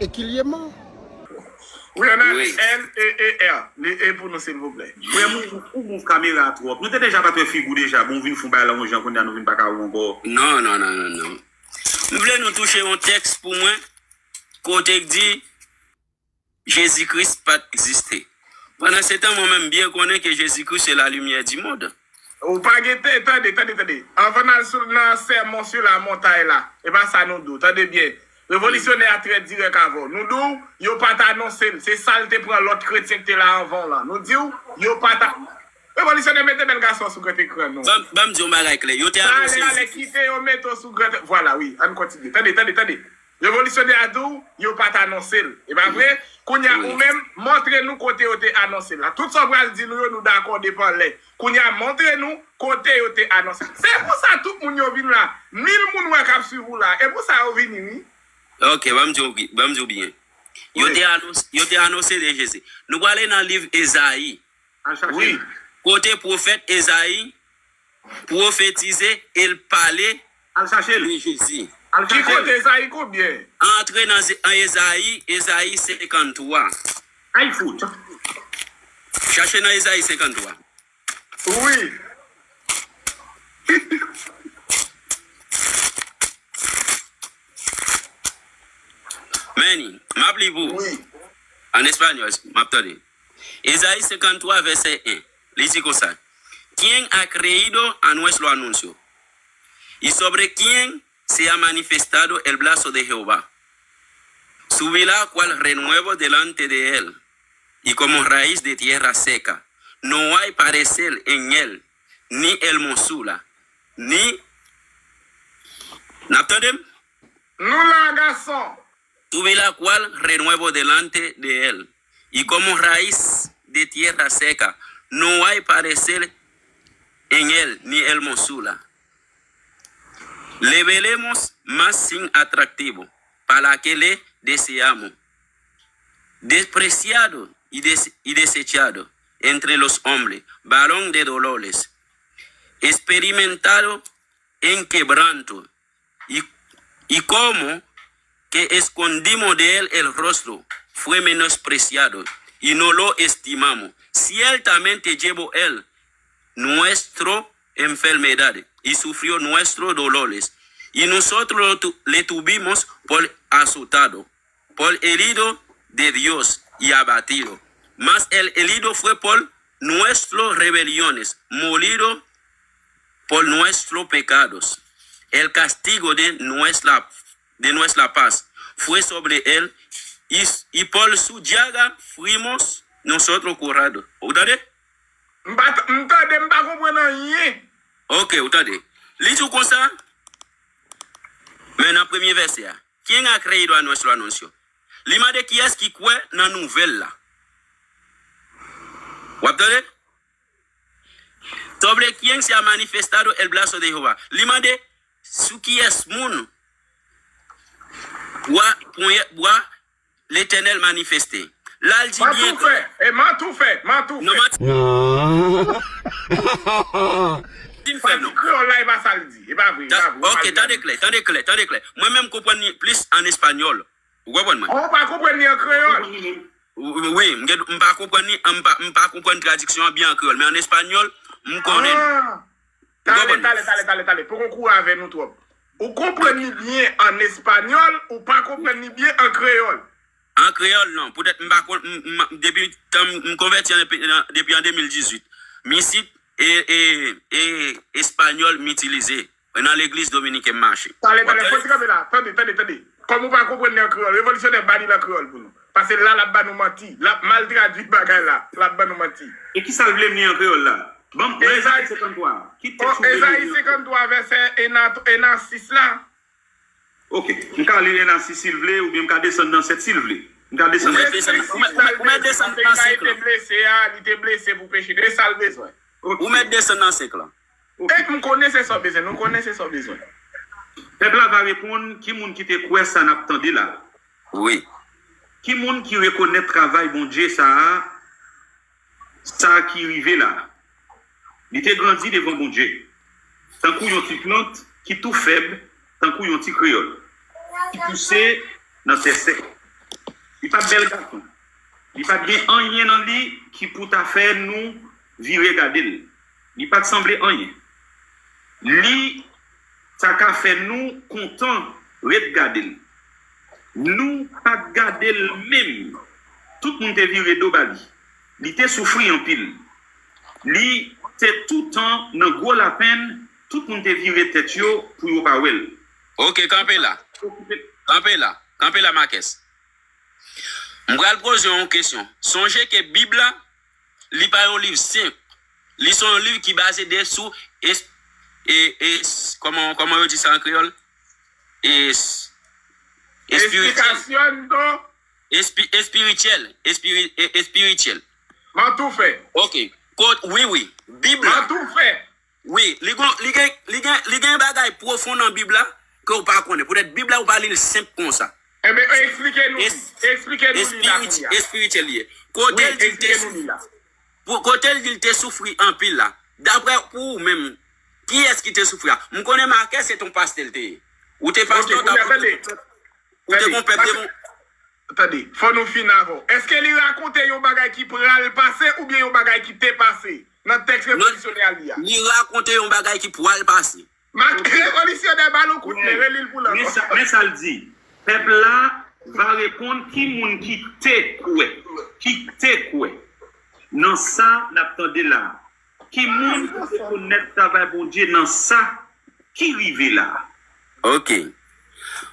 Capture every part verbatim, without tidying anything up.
E ki l ye man? Wi, ann ale. L E E R. Li E pou nou, silvouplè. Frè m, ou mouv kamera a twòp. Nou te deja pa t wè figi w deja. Bon, w vin fè yon bagay la yon jan, kounye a nou vin pa ka wè w ankò. Non, non, non, non, non. M vle nou touche yon tèks pou mwen, kote k di Jezi Kris pa t egziste. Pandan se tan, mwen menm byen konnen ke Jezi Kris se la limyè di mond. Ou pa gen te, tande, tande, tande. Anvan n al sou, nan sèmon sou la montay la, e pa sa nou di w. Tande byen. Revolisyonè a trè dirèk avè w. Nou di w, yo pa t anonse l. Se sa l te pran lòt kretyen ki te la anvan w lan. Nou di w, yo pa t a-, Revolisyonè, mete bèl gason sou gran ekran non. Ban, ban m di yon bagay klè. Yo te anonse Jezi Kris. Kite yo mete w sou gran. Vwala, wi. Ann kontinye. Tande, tande, tande. Revolisyonè a di w, yo pa t anonse l. E pa vre? Kounye a, ou menm, montre nou kote yo te anonse l la. Tout sa w pral di nou yo, nou dakò depan lè. Kounye a, montre nou kote yo te anonse l. Se pou sa tout moun yo vin la. Mil moun wè k ap swiv ou la. E pou sa yo vini, wi. Ok, ban m di w, ban m di w byen. Yo te anonse, yo te anonse de Jezi. Nou prale nan liv Ezayi. Al chache l. Wi. Kote pwofèt Ezayi pwofetize e l pale Al chache l. De Jezi. Al chache l. Ki kote Ezayi konbyen? Antre nan Ze- an Ezayi, Ezayi senkanntwa. Ay fout. Chache nan Ezayi senkanntwa. Wi. Meni, m ap li pou ou. Wi. An espanyòl, m ap tande. Ezayi senkanntwa, vèsè en. Li di konsa: ¿Quién ha creído a nuestro anuncio? ¿Y sobre quién se ha manifestado el brazo de Jehová? Subirá cual renuevo delante de él, y como raíz de tierra seca. No hay parecer en él, ni hermosura, ni. N ap tande m? Nou la, gason. Subirá cual renuevo delante de él, y como raíz de tierra seca. No hay parecer en él, ni hermosura. Le veremos más sin atractivo, para que le deseamos. Despreciado y, des- y desechado entre los hombres, varón de dolores, experimentado en quebranto, y, y como que escondimos de él el rostro, fue menospreciado, y no lo estimamos. Ciertamente llevó él nuestro enfermedad, y sufrió nuestros dolores, y nosotros lo tu- le tuvimos por azotado, por herido de Dios y abatido. Mas el herido fue por nuestras rebeliones, molido por nuestros pecados. El castigo de nuestra, de nuestra paz fue sobre él, y, y por su llaga fuimos nosotros curados. Ou tande? M pa t- m tande, m pa konprann anyen. Ok, ou tande. Li di w konsa, men nan premye vèsè a, ¿Quién ha creído a nuestro anuncio? Li mande kiyès ki kwè nan nouvèl la. W ap tande? ¿Sobre quién se ha manifestado el brazo de Jehová? Li mande sou kiyès moun bwa, ponyèt bwa Letènèl manifeste. La l di byen klè. Mantoufe, e mantoufe, mantoufe. Non, manti. Manti m fè non. Kreyòl la, e pa sa l di. E pa vre, e pa vre. Ok, tande klè, tande klè, tande klè. Mwen menm konprann li plis an espanyòl. Ou konprann mwen? Ou pa konprann li an kreyòl. Wi, m pa konprann li, m pa, m pa konprann tradiksyon an byen an kreyòl, men an espanyòl, m konnen l. Talè, talè, talè, talè, talè. Poko kouri avè nou twòp. Ou konprann li byen an espanyòl, ou pa konprann li byen an kreyòl. An kreyòl, non. Poutèt m pa konn, depi tan m konvèti depi an de mil dizuit. M isit, e, e, e espanyòl m itilize. Nan legliz dominiken m mache. Talè, talè, fò ti kanpe la. Tande, tande, tande. Kòm ou pa konprann li an kreyòl, revolisyonè ba li l an kreyòl pou nou. Paske la l ap ba nou manti. L ap mal tradui bagay la. L ap ba nou manti. E kisa l vle m li an kreyòl la? Ban m Ezayi senkanntwa. Ki tèks ou vle m li an kreyòl? Ezayi senkanntwa vèsè en a sis la. Ok. M ka li en a sis si l vle, oubyen m ka desann nan sèt si l vle. M ka desann nan sèt. Ou mèt desann nan senk lan. Li te blese a, li te blese pou peche. E sa l bezwen. Ou mèt desann nan senk lan. E m konnen se sa w bezwen, nou konnen se sa w bezwen. Pèp la va reponn, ki moun ki te kwè sa n ap tande la? Wi. Ki moun ki rekonèt travay Bondye sa a, sa ki rive la? Li te grandi devan Bondye, tankou yon ti plant ki tou fèb, tankou yon ti kreyòl, ki pouse nan tè sèk. Li pa t bèl gason. Li pa t gen anyen nan li ki pou ta fè nou vire gade l. Li pa t sanble anyen. Li ta ka fè nou kontan ret gade l. Nou pa t gade l menm. Tout moun te vire do ba li. Li te soufri anpil. Li te toutan nan gwo lapenn, tout moun te vire tèt yo pou yo pa wè l. Oke, kanpe la. Kanpe la. Kanpe la, Makès. M pral poze w yon kesyon. Sonje ke Bib la, li pa yon liv senp. Li se yon liv ki baze de sou es, e, es, kòman, kòman yo di sa an kreyòl? Es, espirityèl. Esplikasyon do. Espi, espirityèl. Espiri, e, espirityèl. Mantoufe. Ok. Kot, wi, wi. Bib la. Mantoufe. Wi, li gon, li gen, li gen, li gen bagay pwofon nan Bib la ke w pa konnen. Poutèt Bib la, ou pa li l senp konsa. Enben, eksplike nou li. Eksplike nou li la kounya. Espirityèl li ye. Kote l di l te soufri. Kote l di l te soufri anpil la. Daprè pou ou menm, kiyès ki te soufri a? M konnen Makè se t on pastè l te ye. Ou te pastè, ou ta pou te gon pèp, ou te gon pèp devan. Tande, fò nou fin avè w. Èske li rakonte yon bagay ki pral pase oubyen yon bagay ki te pase nan tèks revolisyonè a li a? Li rakonte yon bagay ki pwal pase. Mak, revolisyonè ba l yon kout men, reli l pou l ankò. Men sa l di, pèp la va reponn ki moun ki te kwè, ki te kwè nan sa n ap tande la a. Ki moun ki rekonèt travay Bondye nan sa ki rive la a? Ok.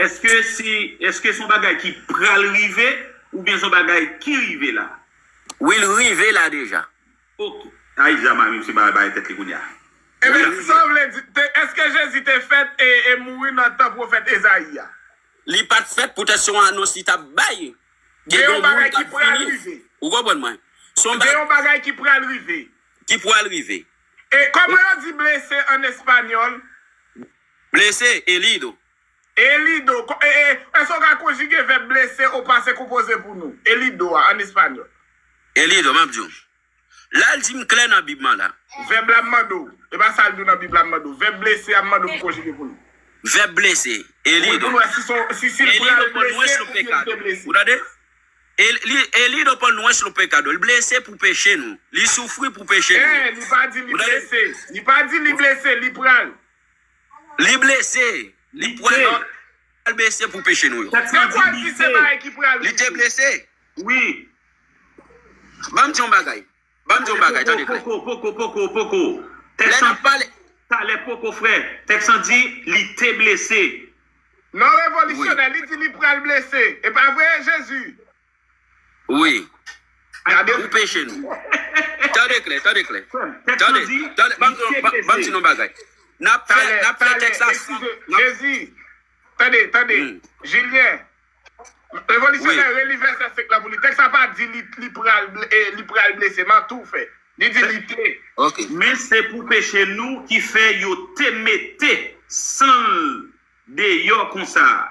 Èske se, èske se yon bagay ki pral rive oubyen se yon bagay ki rive la? Wi, l rive la deja. Ok. Ay, Zama menm se bagay bay tèt li kounye a. Ebyen, sa w vle di, èske Jezi te fèt e, e mouri nan tan pwofèt Ezayi a? Li pa t fèt poutèt se yon anons li t ap bay. Gen yon bagay ki pral rive. Ou konprann mwen? Se yon bagay. Gen yon bagay ki pral rive. Ki pral rive. E kòman yo di blese an espanyòl? Blese, herido. Herido. Èske w ka konjige vèb blese o pase konpoze pou nou? Herido a, an espanyòl. Herido, m ap di w. La l di m klè nan Bib mwen la. Vèb la m mande w. E pa sa l di w nan Bib la m mande w. Vèb blese a m mande w pou konjige pou nou. Vèb blese. Herido. Wi, pou nou wè si se yon, si, si l pral blese oubyen li te blese. Ou tande? E li, e li do por nuestro pecado. Li blese pou peche nou. Li soufri pou peche nou. Eh, li pa di li blese. Li pa di li blese, li pral. Li blese. Li pral. Li pral blese pou peche nou yo. Sa kwa di se bagay ki pral rive. Li te blese. Wi. Ban m di yon bagay. Ban m di yon bagay, tande klè. Poko, poko, poko, poko, poko. Tèks lan di, talè poko, frè. Tèks lan di, li te blese. Non, revolisyonè, li di li pral blese. E pa vre, Jezi? Wi. Pou peche nou. Tande klè, tande klè. Tande, tande, ban m di yon bagay. N ap fè, n ap fè tèks la san. Jezi, tande, tande. Jilyen, Revolisyonè, reli vèsè senk lan pou li. Tèks la pa di li, li pral, li pral blese, mantoufe. Li di li te. Men se pou peche nou ki fè yo te mete san l deyò konsa a.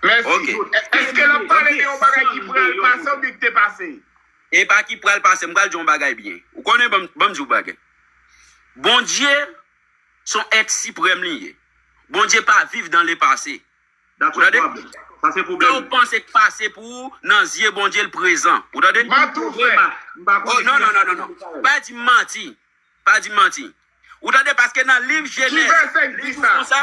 Mèsi. Èske l ap pale de yon bagay ki pral pase oubyen ki te pase? E pa ki pral pase, m pral di yon bagay byen. Ou konnen, ban m, ban m di w bagay. Bondye se yon èt siprèm li ye. Bondye pa viv dans le passé. Ou tande? Sa se pwoblèm. Sa w panse k pase pou ou nan zye Bondye, l prezan. Ou tande? M ap tou fè. M pa konnen. Oh, non, non, non, non, non. Pa di m manti. Pa di m manti. Ou tande, paske nan liv Jenèz, li di w konsa,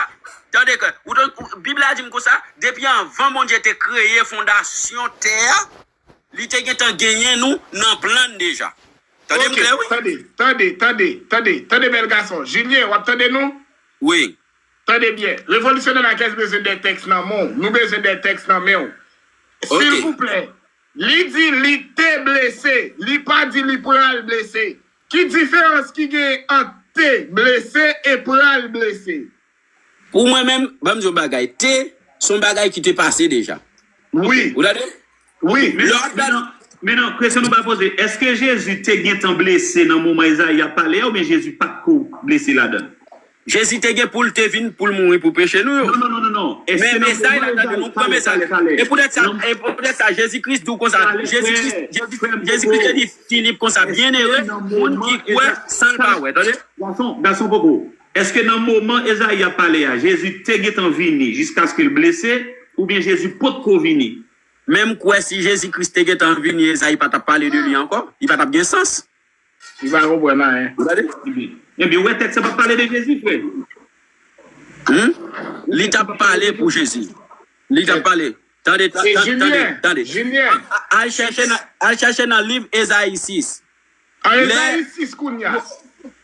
tande, ke, ou tande, ou, Bib la di m konsa, depi anvan Bondye te kreye fondasyon tè a, li te gentan genyen nou nan plan l deja. Tande m klè, wi. Tande, tande, tande, tande, tande, bèl gason. Julien, w ap tande nou? Wi. Tande byen. Revolisyonè Marquez bezwen de tèks nan men w. Nou bezwen de tèks nan men w. Silvouplè. Li di li te blese. Li pa di li pral blese. Ki diferans ki genyen ant te blese e pral blese? Pou mwen menm, ban m di yon bagay. Te, se yon bagay ki te pase deja. Wi. Ou tande? Wi. Men non, men non, men non, kesyon nou pa poze, èske Jezi te gentan blese nan moman Ezayi ap pale a, oubyen Jezi pa t ko blese ladan l? Jezi te gen pou l te vin pou l mouri pou peche nou yo. Non, non, non, non, non. Men mesaj la, tande, nou pran mesaj la. E poutèt sa, e poutèt sa, Jezi Kris di w konsa, Jezi Kris, Jezi, Jezi Kris te di Filip konsa, byenere moun ki kwè san l pa wè. Tande? Gason, gason poko. Èske nan moman Ezayi ap pale a, Jezi te gentan vini jiskaske l blese, oubyen Jezi potko vini? Menm kwè si Jezi Kris te gentan vini, Ezayi pa t ap pale de li ankò. Li pa t ap gen sans. Li pa konprann anyen. Ou tande? Ebyen, ebyen, ou wè tèks la p ap pale de Jezi, frè. Hmm? Li t ap pale pou Jezi. Li t ap pale. Tande, tande, tande, tande. Al chèche nan, al chèche nan liv Ezayi sis. An Ezayi sis kounye a.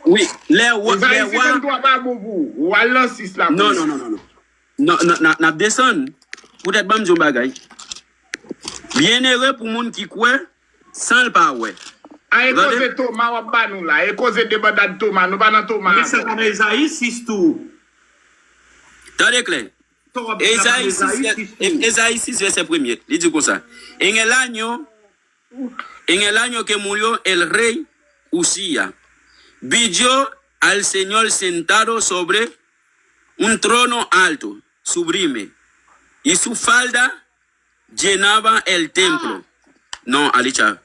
Wi, lè wa, lè wa. Ezayi senkanntwa pa bon pou ou. Ou al nan sis la. Non, non, non, non, non. Non, n, n, n ap desann. Poutèt ban m di yon bagay. Byenere pou moun ki kwè san l pa wè. A, e koze Toma w ap ba nou la. E koze debandad Toma. Nou pa nan Toma ankò. Men sa pa nan Ezayi sis tou. Tande klè. Ezayi sis, Ezayi sis, vèsè premye. Li di konsa. En el año, en el año que murió el rey Usía, vi yo al Señor sentado sobre un trono alto, sublime, y su falda llenaba el templo. Non, Alicha.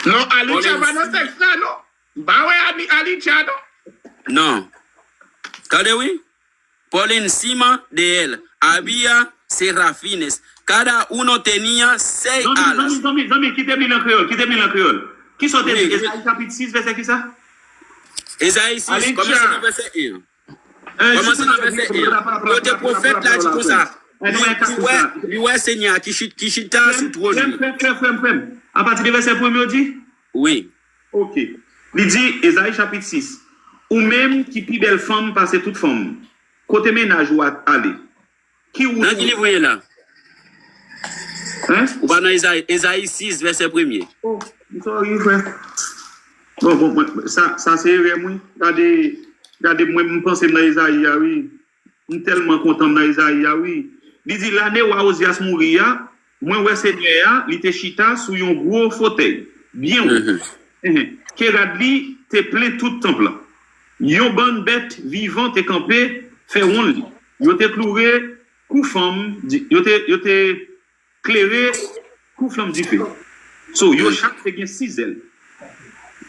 Non, Alicha pa nan tèks la, non. M pa wè Alicha, non. Non. Tande, wi. Por encima de él había serafines, cada uno tenía seis alas. Zanmi, zanmi, zanmi, zanmi, kite m li an kreyòl, kite m li an kreyòl. Kisa w te di? Ezayi chapit sis, vèsè kisa? Ezayi sis, kòmanse nan vèsè en an. Kòmanse nan vèsè en an. Kote pwofèt la di konsa, li, li wè, li wè Senyè a ki chit-, ki chita sou twòn li. Frè m, frè m, frè m, frè m. Apati de vèsè premye w di? Wi. Ok. Li di, Ezayi chapit sis, ou menm ki pi bèl fanm pase tout fanm, kote mennaj ou a ale? Ki wout ou? Nan ki liv ou ye la? Hein? Ou pa nan Ezayi, Ezayi sis, vèsè premye. Oh, I'm sorry, frè. Bon, bon, bon, sa, sa se erè m, wi. Gade, gade mwen, m panse m nan Ezayi a, wi. M tèlman kontan m nan Ezayi a, wi. Li di, lane wa Ozyas mouri a, mwen wè Senyè a, li te chita sou yon gwo fotèy, byen wo. Mhm. Ke rad li te plen tout tanp lan. Yon bann bèt vivan te kanpe fè wonn li. Yo te kloure kou flanm di-, yo te, yo te klere kou flanm dife. So, yo chak te gen sis zèl.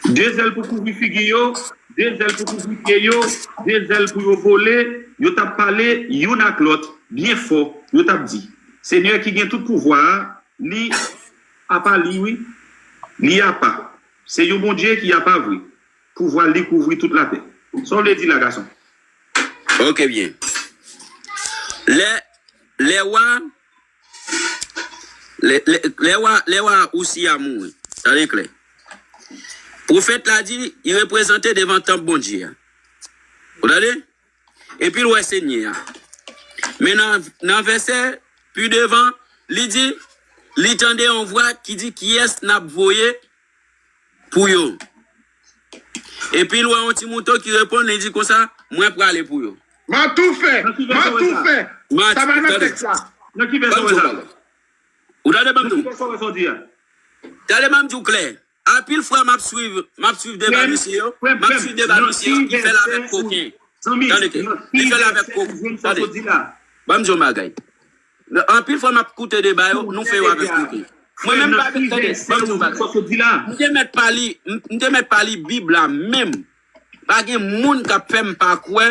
De zèl pou kouvri figi yo, de zèl pou kouvri pye yo, de zèl pou yo vole. Yo t ap pale youn ak lòt byen fò. Yo t ap di, Senyè ki gen tout pouvwa a, li apa li, wi. Li apa. Se yon Bondye ki apa vre. Pouvwa li kouvri tout latè. Sa w vle di la, gason? Ok, byen. Lè, lè wa, lè, lè, lè wa, lè wa Usiya mouri. Tande klè. Pwofèt la di, li reprezante devan tanp Bondye a. Ou tande? Epi l wè Senyè a. Men nan, nan vèsè pi devan, li di, li tande yon vwa ki di, kiyès n ap voye pou yo? Epi l wè yon ti mouton ki reponn, li di konsa, mwen prale pou yo. M ap tou fè, m ap tou fè. Sa pa nan tèks la. Nan ki vèsè w wè sa? Ou tande ban m di w? Nan ki vèsè w wè sa w di a? Tande ban m di w klè. Anpil fwa m ap swiv, m ap swiv deba mesye yo, m ap swiv deba mesye yo, ki fè l avèk koken. Tande ke, ki fè l avèk koken. Tande. Ban m di yon bagay. Anpil fwa m ap koute deba yo, nou fè yo avèk koken. Mwen menm pa, tande, ban m di yon bagay. M te mèt pa li, m, m te mèt pa li Bib la menm. Pa gen moun k ap fè m pa kwè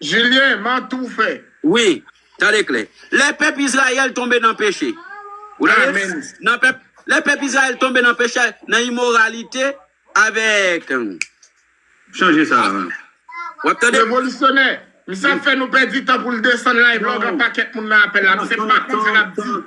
Jilyen, manti w fè. Wi, tande klè. Lè pèp Izrayèl tonbe nan peche. Ou tande? Nan pèp, lè pèp Izrayèl tonbe nan peche, nan imoralite avèk. Chanje sa. W ap tande? Revolisyonè. Misye ap fè nou pèdi tan pou l desann live la, gen pakèt moun nan apèl la. Misye pa konn sa l ap di.